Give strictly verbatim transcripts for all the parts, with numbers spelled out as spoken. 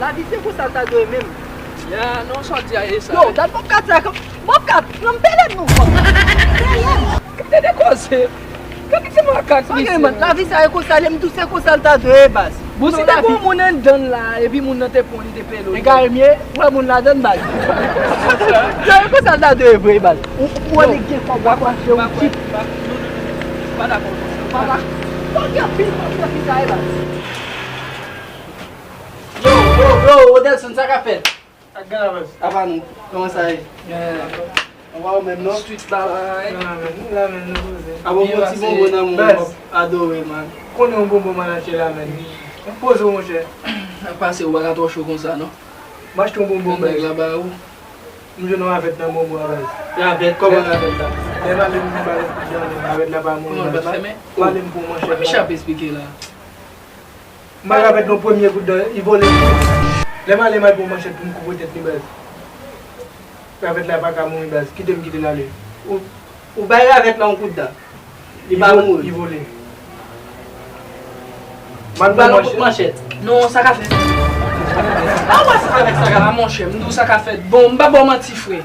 Lavi se konsa l ta dwe ye menm. Ya, non, sa w di a, e sa. Yo, dat Bobcat sa, Bobcat, pran m pele nou, bro. Gade de koze. Gade de makak, mesye. Lavi sa e konsa, lè m tou se konsa l ta dwe ye, baz. Bon, si te gen yon moun anndan l la, epi moun nan te pran, li te pele w. E gade m ye, ou wè moun ladan l, baz. Sa e konsa l ta dwe ye vre, baz. Ou, ou wè nèg gen kòb, w ap mache, ou chip. Pa dakò. Pa dakò. Fòk gen anpil kòb nan fi sa, e, baz. Yo, yo, yo, Odelson, sa k ap fèt? Ak gravas. Apa nou, kòman sa ye? Anba ou menm, non? Street bagay. Nan la menm, nan la menm, nou poze. Apa ou pran ti bonbon nan men w, w ap adore, man. Konnen yon bonbon manache la menm. Poze w, monchè. Ap pase, ou pa ka twò cho konsa, non. M achte yon bonbon, bèg la ba ou. M jwenn yon ravèt nan bonbon a, baz. Ravèt, kòman ravèt la? Lè m ale m ba l yon kout dan, ravèt la pa mouri, baz. Kòman l pa fèmen? Male m pou yon manchèt. Misye ap esplike la. M bay ravèt nan premye kout dan, li vole. Lè m ale, m al pran manchèt pou m koupe tèt li, baz. Ravèt la pa ka mouri, baz. Kite m kite l ale. Ou, ou bay ravèt la yon kout dan. Li pa mouri. Li vole. M al pran manchèt. Non, sa ka fèt. A wè sa avèk sa ka. A, monchè, m di w sa ka fèt. Bon, m pa ba w manti, frè.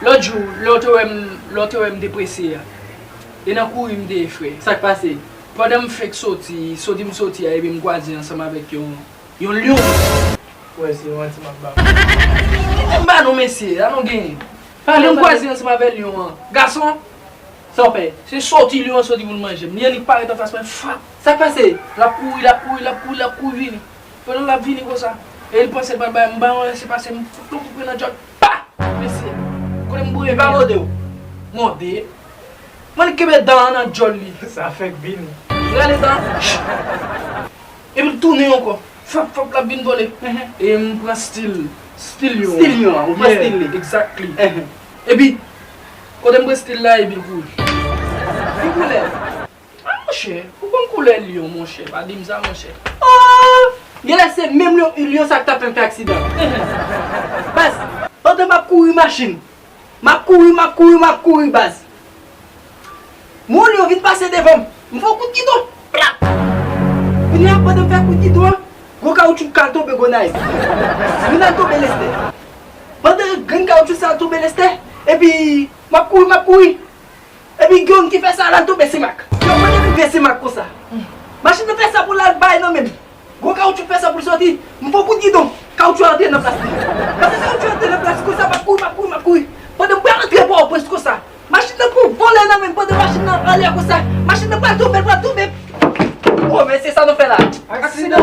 Lòt jou, lè w te wè m, lè w te wè m deprese a, e nan kouri m te ye, frè. Sa k pase? Pandan m fenk soti, soti m soti a, epi m kwaze ansanm avèk yon, yon lyon. Ou wè, se yon manti m ap ba w. Kite m ba nou, mesye, sa nou genyen. Lè m kwaze ansanm avèk lyon an. Gason, sa w fè? Se soti lyon an soti pou l manje m. Li annik parèt anfas mwen, fap. Sa k pase? L ap kouri, l ap kouri, l ap kouri, l ap kouri vini. Pandan l ap vini konsa, e li panse l pral bay m, m ba yon lese pase, m fout yon kout pwen nan djòl. Pa! Mesye, kote m boure. Li pa mòde w? Mòde. Mwen li kenbe dan an nan djòl li. Sa fèk vini. Rale dan an. Epi l tounen ankò. Fap, fap, l ap vin vole. E m pran stil. Stil lyon an. Stil lyon an, ou pran stil li. Yeah, exactly. Epi, kote m pran stil la, epi l kouri. Ki koulè? A, monchè, ou konn koulè lyon, monchè. Pa di m sa, monchè. Oh! Genlè se menm lyon, lyon sa k t ap fè m fè aksidan. Baz, pandan m ap kouri machin, m ap kouri, m ap kouri, m ap kouri, baz. Yon lyon vin pase devan m. M fè yon kout gidon. Plap! Kounye a, pandan m fè kout gidon an, gwo kawoutchou k al tonbe Gonayiv. Youn al tonbe Lestè. Pandan grenn kawoutchou sa al tonbe Lestè, epi m ap kouri, m ap kouri. Epi gen youn ki fè sa, l al tonbe Senmak. Yo, pandan m rive Senmak konsa, machin nan fè sa pou l al bay nan men m. Gwo kawoutchou fè sa pou l soti. M fè yon kout gidon. Kawoutchou a antre nan plas li. Pandan kawoutchou a antre nan plas konsa, m ap kouri, m ap kouri, m ap kouri. Pandan m pral antre Pòtoprens konsa, machin nan pran vole nan men m. Pandan machin nan anlè konsa, machin nan pral tonbe, l pral tonbe. Oh, men se sa nou fè la. Aksidan.